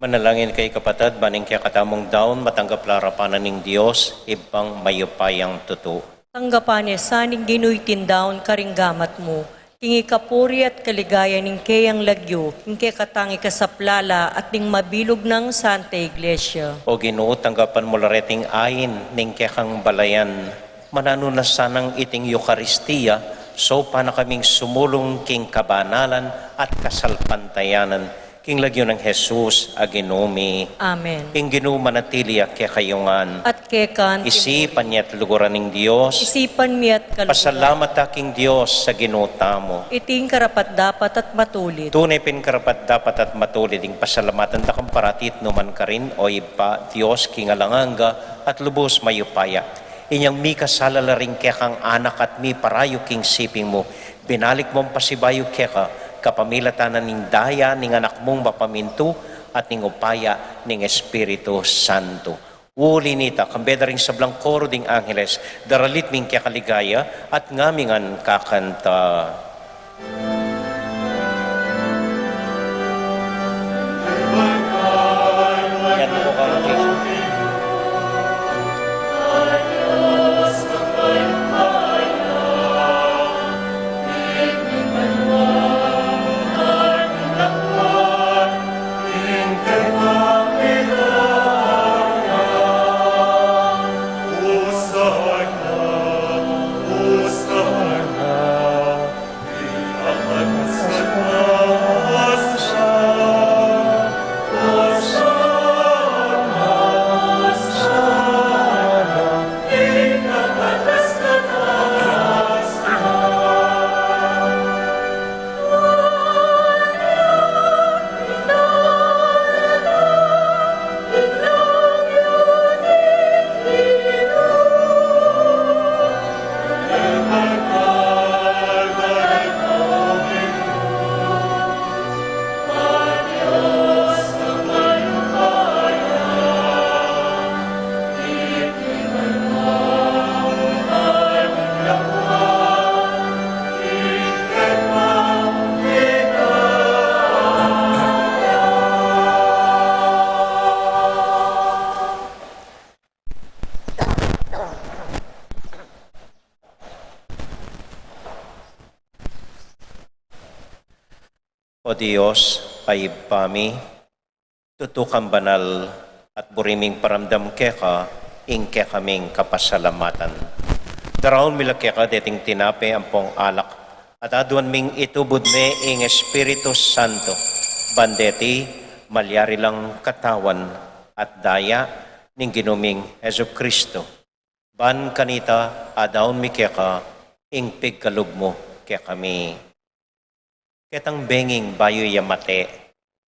Manalangin kayu, kapatad, ban ing kekatamung daun matanggap la arapan na ning Dios, Ibpang mayupayang tutu. Tanggapan ne sa ning Ginu iting daun karing gamat mu, king ikapuri at kaligayan ning keyang lagyu, king kekatang ikasaplala at ning mabilug nang Santa Iglesia. O Ginu, tanggapan mu la reting ain ning kekang balayan, mananu na sanang iting Eukaristia, saupan na kaming sumulung king kabanalan at kasalpantayanan, king lagyu nang Jesus a Ginu mi. Amen. Ing Ginu manatili ya kekayu ngan. At keka naman. Isipan ya't luguran ning Dios. Isipan mi at kaluguran. Pasalamat ta king Dios a Ginu tamu. Iti ing karapat-dapat at matulid. Tune pin karapat-dapat at matulid ing pasalamatan da kang parati at nukarin man, o Ibpa, Dios king alang angga at lubus mayupaya. Inyang mikasala la ring kekang anak at miparayu king siping mu, binalik mung pasibayu keka, kapamilatan na ning daya ning Anak mung mapamintu at ning upaya ning Espiritu Santo. Uli na nita, kambe da ring sablang koro ding angeles, daralit mi ing keka ligaya at ngamingan kakanta. O Dios, a Ibpa mi, tutu kang banal at buri ming paramdam keka ing kekaming kapasalamatan. Daraun mi la keka deting tinape ampong alak, at aduan ming itubud ne ing Espiritu Santo, ban deti malyari lang katawan at daya ning Ginu ming Jesucristo. Ban kanita adaun mi keka ing pigkalub mu kekami. Ketang benging bayu ya mate,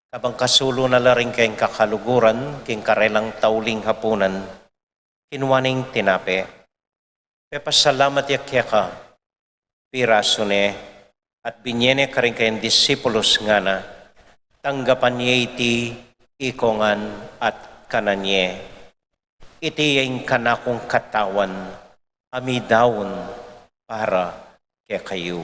kabang kasulu na la ring keng kakaluguran king karelang tauling hapunan, kinua neng tinape, pepasalamat ya keka, pirasu ne, at binye ne karing kayang disipulus, ngana, tanggapan ye iti ikong ngan at kanan ye. Iti ya ing kanakung katawan a midaun para kekayu.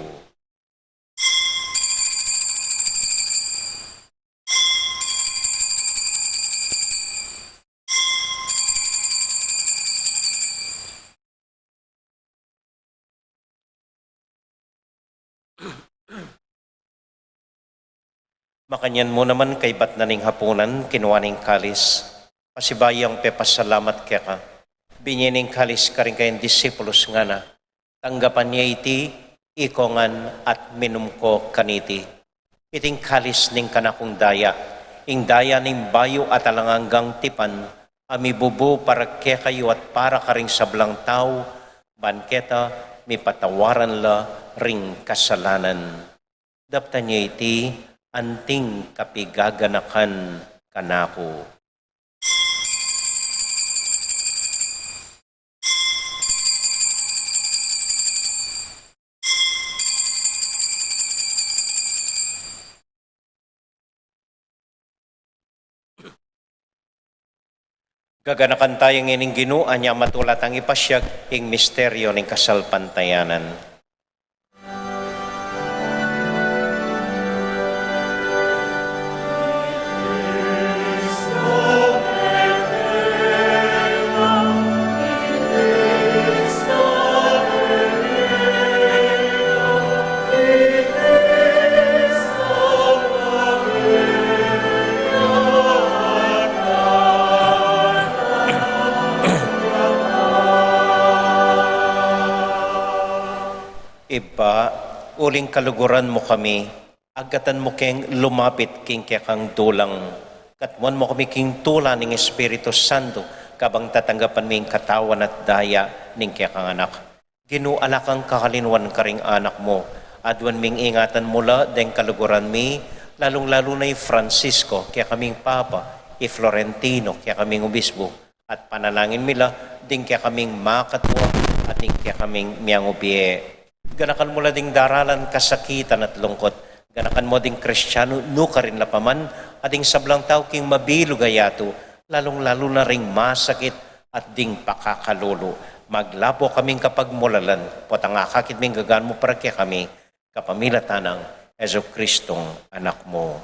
Makanyan mu naman kaybat na ning hapunan, kinua ne ing kalis, pasibayu yang pepasalamat keka, binye ne ing kalis karing kayang disipulus, ngana, tanggapan ye iti ikong ngan at minum ko kaniti. Iti ing kalis ning kanakung daya, ing daya ning bayu at alang anggang tipan, a mibubu para kekayu at para karing sablang tau, ban keta mipatawaran la ring kasalanan. Daptan ye iti anting kapigaganakan kanaku. Gaganakan taya ngening Ginu, anya matula tang ipasiag ing misteryo ning kasalpantayanan. Ibpa, uling kaluguran mu kami, agatan mu keng lumapit king kekang dulang. Katmuan mu kami king tula ning Espiritu Santo, kabang tatanggapan mi ing katawan at daya ning kekang Anak. Ginu, ala kang kakalinuan karing anak mu. Aduan ming ingatan mu la deng kaluguran mi, lalung-lalu na i Francisco, kekaming Papa, i Florentino, kekaming Obispo, at panalangin mi la ding kekaming makatua at ding kekaming miangubie. Ganakan mu la ding daralan kasakitan at lungkut. Ganakan mu ding Kristianu nukarin la pa man, at ding sablang tau king mabilug a yatu, lalung-lalu na ring masakit at ding pakakalulu. Maglapo kaming kapagmulalan, potang akakit ming gagan mu para kekami, kapamilatan nang Jesucristong Anak mu.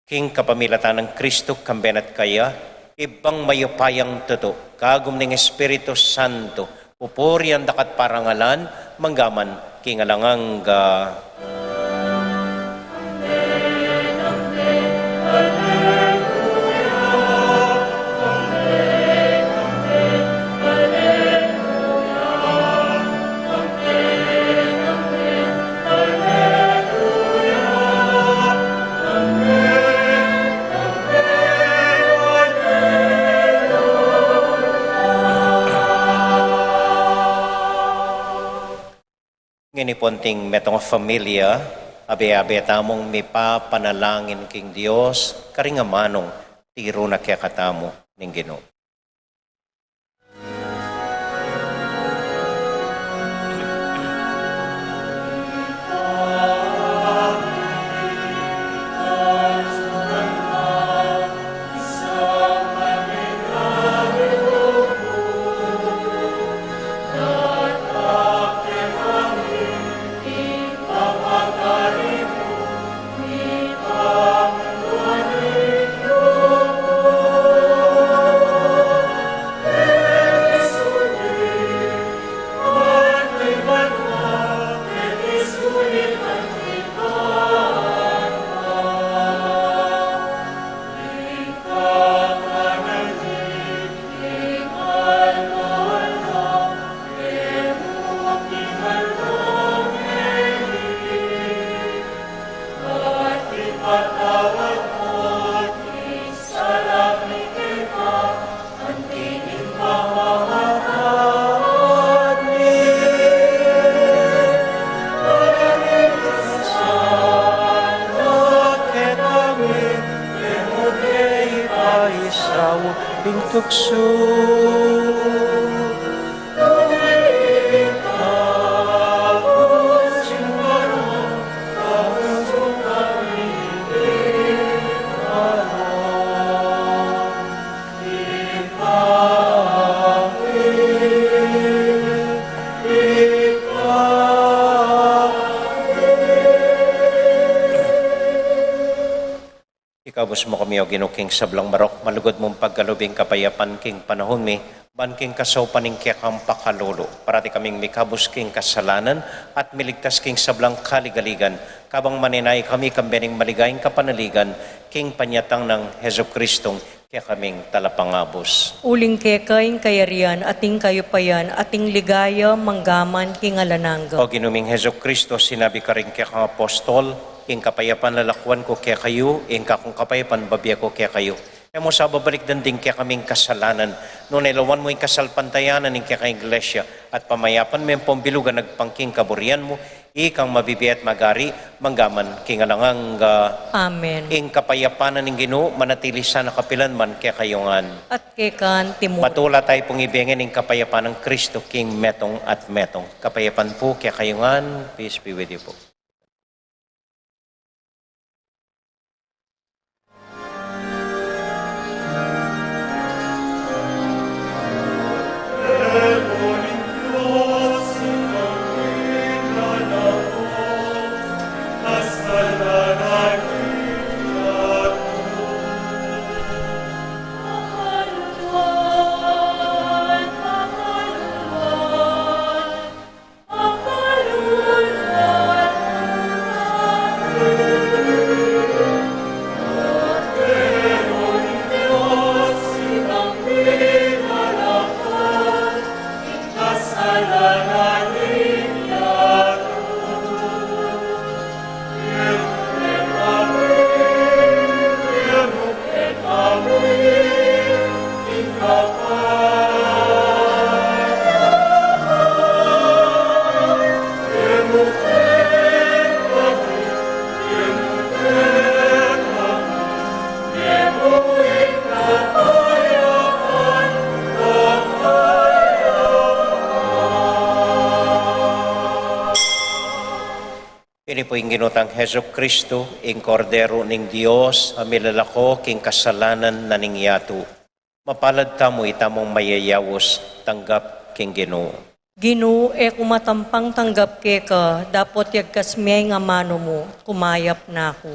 King kapamilatan nang Kristo, kambe na at kaya, Ibpang mayupayang tutu, kagum ning Espiritu Santo, pupurian da ka at parangalan, mangga man king alang angga. Ngeni ponting metung a familia, abe-abe tamung mipapanalangin king Dios, karing amanung tiru na kekatamu ning Ginu. Tuksu. Ikabus mu kami, O Ginu, king sablang marok, malugud mung pagkalub ing kapayapan king panaun mi, ban king kasaupan ning kekang pakalulu, parati kaming mikabus king kasalanan at miligtas king sablang kaligaligan, kabang manenaya kami kambe ning maligayang kapanaligan king panyatang nang Jesucristong kekaming Talapangabus. Uling keka ing kayarian at ing kayupayan at ing ligaya manggaman king alang angga. O Ginu ming Jesucristo, sinabi mu karing kekang apostol, ing kapayapan lalakuan ku kekayu, ing kakung kapayapan bibie ku kekayu. E mu sa babalikdan ding kekaming kasalanan, nune lawan mu ing kasalpantayanan ning kekang Iglesia, at pamayapan me ampong bilugan agpang king kaburian mu, ikang mabibie at mag-ari manggaman king alang angga. Amen. Ing kapayapan ning Ginu manatili sana kapilan man kekayu ngan. At keka naman. Matula tayu pung ibie ngan ing kapayapan nang Kristo king metung at metung. Kapayapan pu kekayu ngan, peace be with you po. Ini pu ing Ginu tang Jesucristo, ing Kordero ning Dios, a milalako king kasalanan na ning yatu. Mapalad tamu, itamung mayayaus, tanggap king Ginu. Ginu, e ku matampang tanggap keka, dapot yagkas me ing amanu mu, kumayap na ku.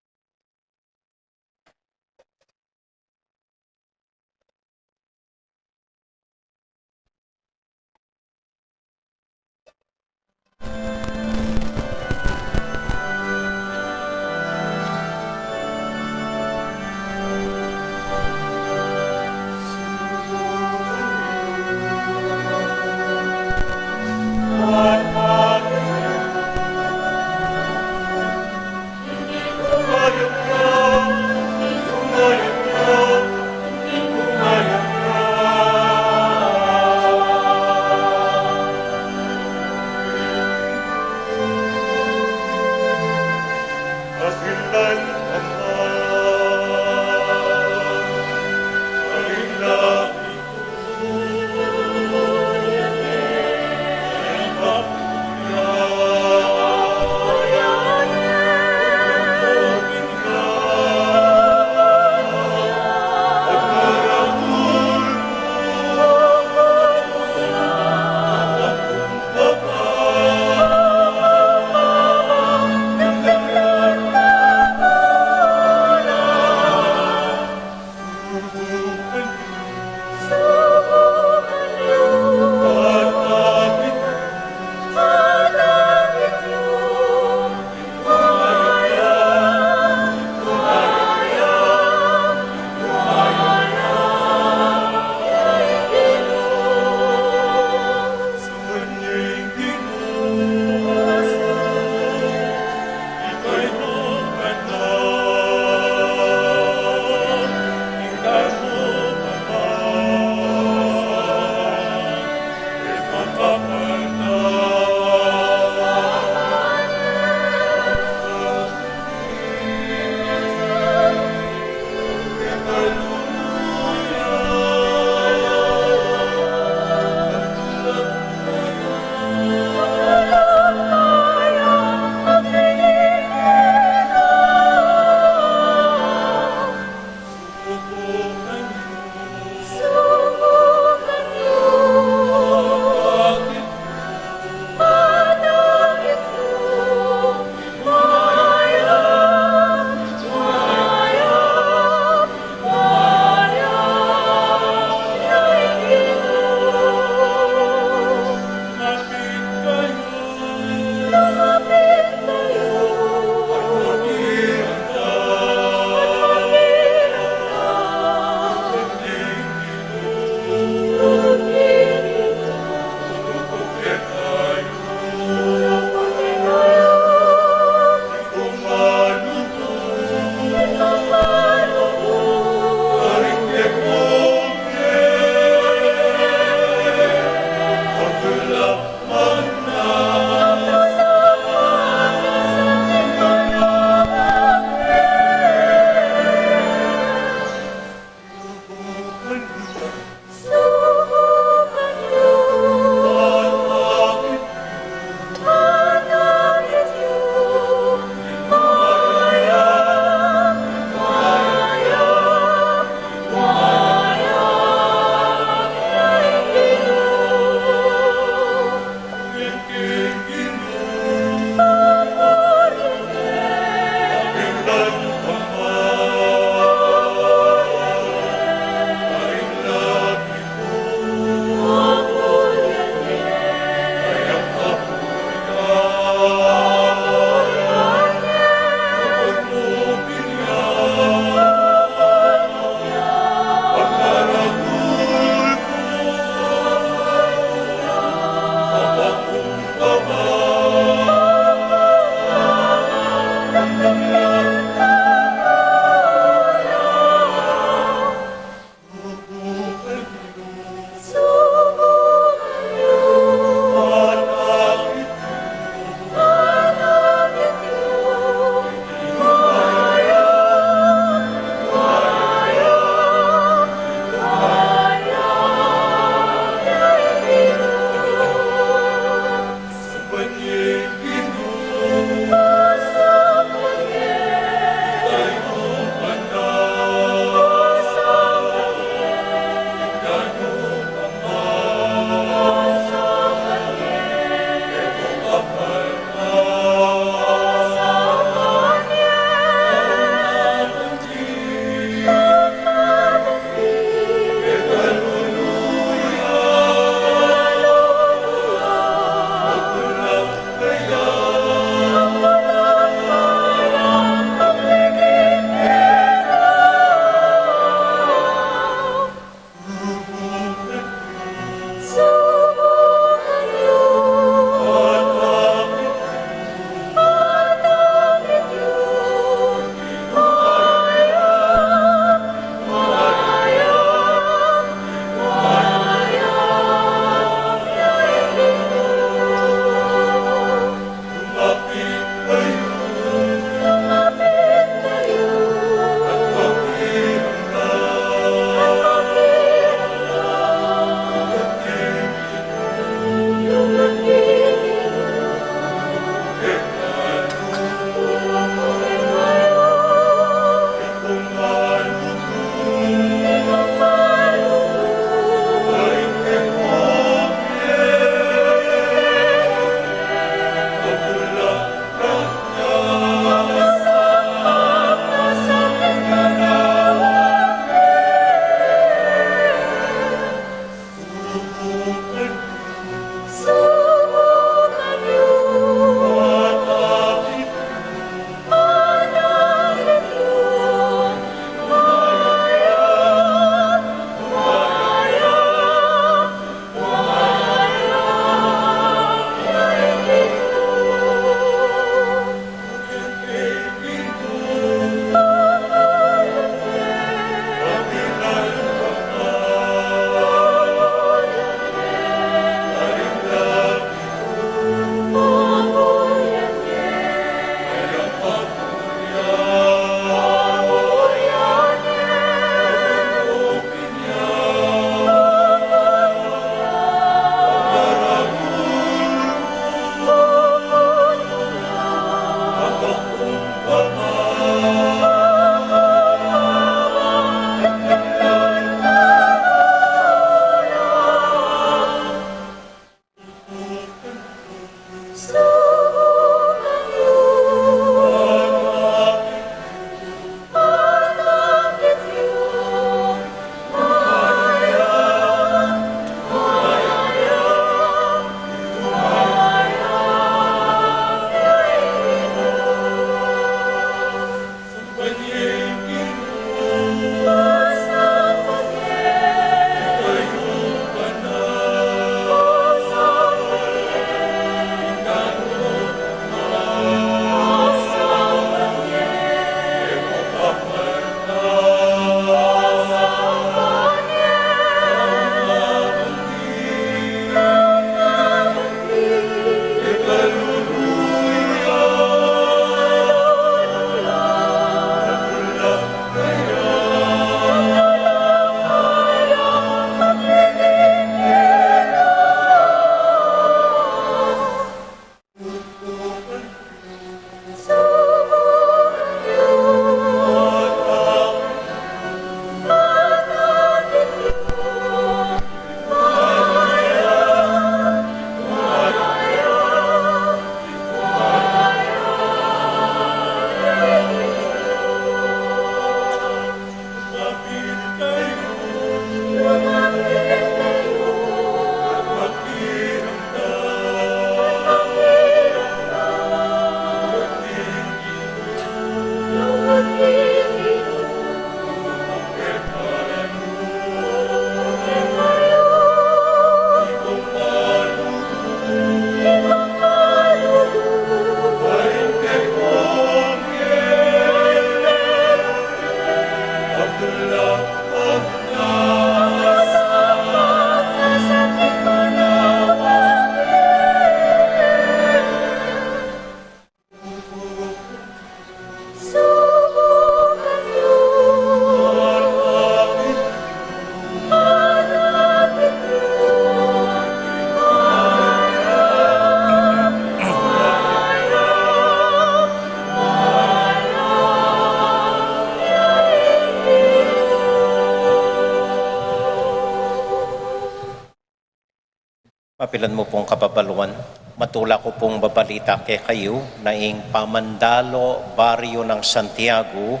Mapilan mu pung kababaluan, matula ku pung babalita kekayu na ing Pamandalo Baryo ng Santiago,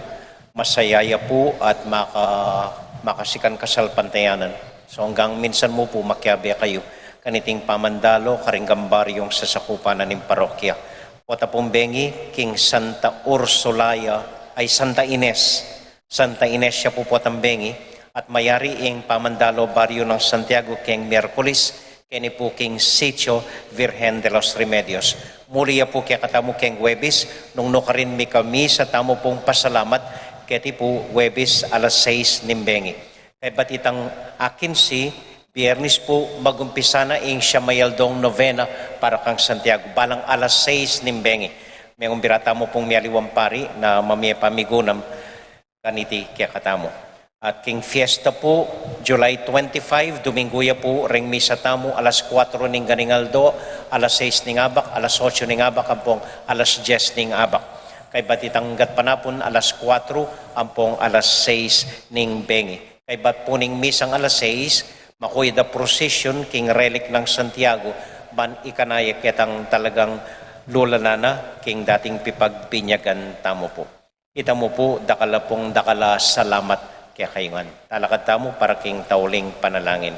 masaya ya pu at maka-, makasikan kasalpantayanan. So, anggang minsan mu pu makiabe kayu kaniting pamandalo karing baryung sasakupan na ning parokya. Pota pung bengi king Santa Ursula ya, ay, Santa Ines. Santa Ines ya pu potang bengi, at mayari ing Pamandalo Baryo ng Santiago keng Miyerkules, keni pu king Sitio Virgen de los Remedios. Muli ya pu kekatamu keng Huwebes, nung nukarin mikamisa tamu pung pasalamat, keti pu Huwebes alas sais ning bengi. Kaybat itang akinsi, Biyernes pu, magumpisa na ing siyam a yaldong novena para kang Santiago, balang alas sais ning bengi. Mengumbira tamu pung mialiwang pari na mamie pamigunam kaniti kekatamu. At king fiesta pu, July twenty-five, Domingo ya pu, reng misa tamu alas kuwatro ning ganing aldo, alas sais ning abak, alas otso ning abak, ampong alas dyes ning abak. Kaybat itang gatpanapun, alas kuwatro ampong alas sais ning bengi. Kaybat pu ning misang alas sais, makuya da procession king relic nang Santiago, ban ikanaya ketang talagang lulanan na king dating pipagbinyagan tamu pu. Itamu pu, dakal a pung dakal a salamat kekayu ngan. Talakad tamu para king tauling panalangin.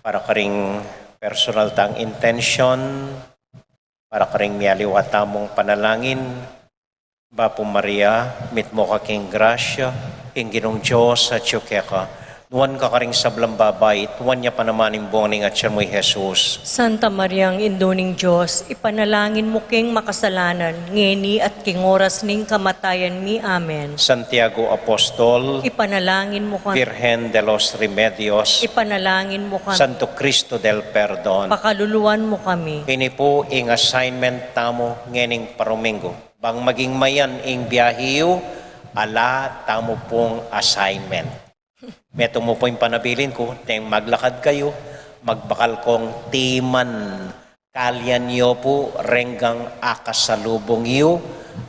Para karing personal tang intensyon, para karing mialiwa tamung panalangin, Bapu Maria, mitmu ka king grasya, ing Ginung Dios atyu keka. Nuan ka karing sablang babai, nuan ya pa naman ing bunga ning atyan mu, i Jesus. Santa Mariang Indu ning Dios, ipanalangin mu keng makasalanan, ngeni at king oras ning kamatayan mi. Amen. Santiago Apostol, ipanalangin mu kami. Virgen de los Remedios, ipanalangin mu kami. Santo Cristo del Perdon, pakaluluan mu kami. Ini pu ing assignment tamu ngening paruminggu. Bang maging mayan ing biyahe yu, ala tamu pung assignment. Metung mu pu ing panabilin ku, teng maglakad kayu, magbakal kong timan, kalian yu pu renggang akasalubung yu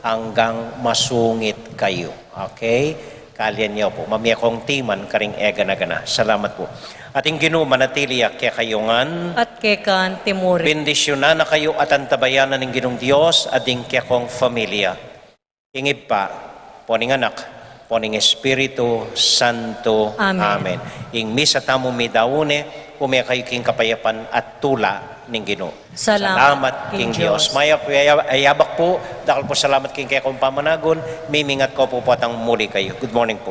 anggang masungit kayu. Okay? Kalian yu pu. Mamie kong timan karing egana-gana. Salamat pu. At ing Ginu manatili ya kekayu ngan. At keka anti mu rin. Bendisyunan na kayu at antabayanan ning Ginung Dios at ding kekong familia. Ing Ibpa, pon ing Anak, pon ing Espiritu Santo. Amen. Amen. Ing misa tamu midaun ne, ume kayu king kapayapan at tula ning Ginu. Salamat king Dios. Mayap, ayab-, ayabak pu, dakal pu salamat king kekong pamanagun, mimingat ko pu potang muli kayu. Good morning pu.